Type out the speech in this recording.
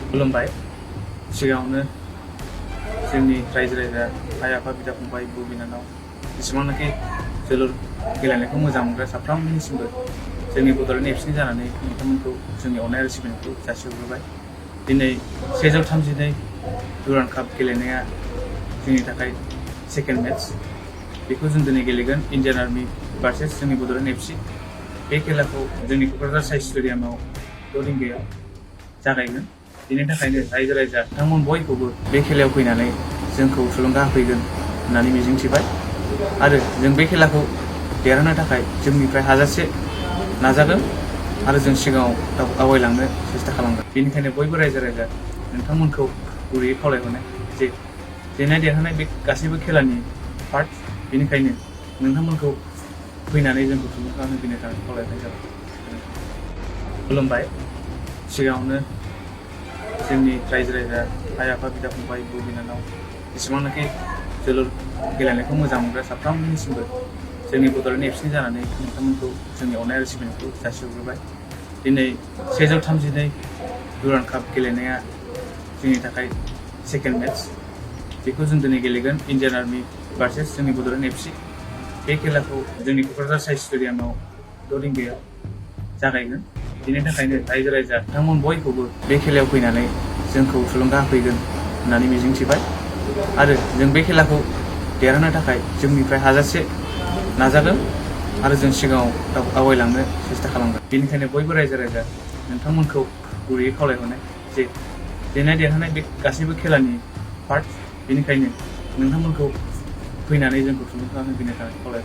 खुलुमबाय। सिगाङावनो जोंनि रायजो राजा आइ आफा बिदा फंबाय बिब' बिनानाव जेसेबांनाखि जोलुर गेलेनायखौ मोजां मोनग्रा साफ्रोमनिसिमबो जोंनि बड'लेण्ड एफसिनि जानानै नोंथांमोनखौ जोंनि अननाय आरो सिबिनायखौ जासिहरग्रोबाय। दिनै 132 दुरान्ड काप गेलेनाया जोंनि थाखाय सेकेन्ड मेट्च। बेखौ जों दिनै गेलेगोन इन्डियान आर्मि भार्सेस जोंनि बड'लेण्ड एफसि। बे खेलाखौ जोंनि क'क्राझार साइ स्टेडियामाव 6 रिंगायाव जागायगोन। बेनि थाखायनो रायजो राजा बिथांमोन बयखौबो बे खेलायाव फैनानै जोंखौ थुलुंगा होफैगोन होननानै मिजिंथिबाय आरो जों बे खेलाखौ देरहानो थाखाय जोंनिफ्राय हाजासे नाजागोन आरो जों सिगाङाव आवगायलांनो सेस्था खालामगोन। बेनिखायनो बयबो रायजो राजा नोंथांमोनखौ गुरैयै खावलायहरनाय जे जेननाय देरहानाय बे गासैबो खेलानि पार्ट। बेनिखायनो नोंथांमोनखौ फैनानै जोंखौ थुलुंगा होफैनो थाखाय खावलायनाय जाबाय। खुलुमबाय। सिगाङावनो जोंनि रायजो राजा आइ आफा बिदा फंबाय बिब' बिनानाव जेसेबांनाखि जोलुर गेलेनायखौ मोजां मोनग्रा साफ्रोमनिसिमबो जोंनि बड'लेण्ड एफसिनि जानानै नोंथांमोनखौ जोंनि अननाय आरो सिबिनायखौ जासिहरग्रोबाय। दिनै 132 दुरान्ड काप गेलेनाया जोंनि थाखाय सेकेन्ड मेट्च। बेखौ जों दिनै गेलेगोन इन्डियान आर्मि भार्सेस जोंनि बड'लेण्ड एफसि। बे खेलाखौ जोंनि क'क्राझार साइ स्टेडियामाव 6 रिंगायाव जागायगोन। बेनि थाखायनो रायजो राजा बिथांमोन बयखौबो बे खेलायाव फैनानै जोंखौ थुलुंगा होफैगोन होननानै मिजिंथिबाय आरो जों बे खेलाखौ देरहानो थाखाय जोंनिफ्राय हाजासे नाजागोन आरो जों सिगाङाव आवगायलांनो सेस्था खालामगोन। बेनिखायनो बयबो रायजो राजा नोंथांमोनखौ गुरैयै खावलायहरनाय जे जेननाय देरहानाय बे गासैबो खेलानि पार्ट। बेनिखायनो नोंथांमोनखौ फैनानै जोंखौ थुलुंगा होफैनो थाखाय खावलायनाय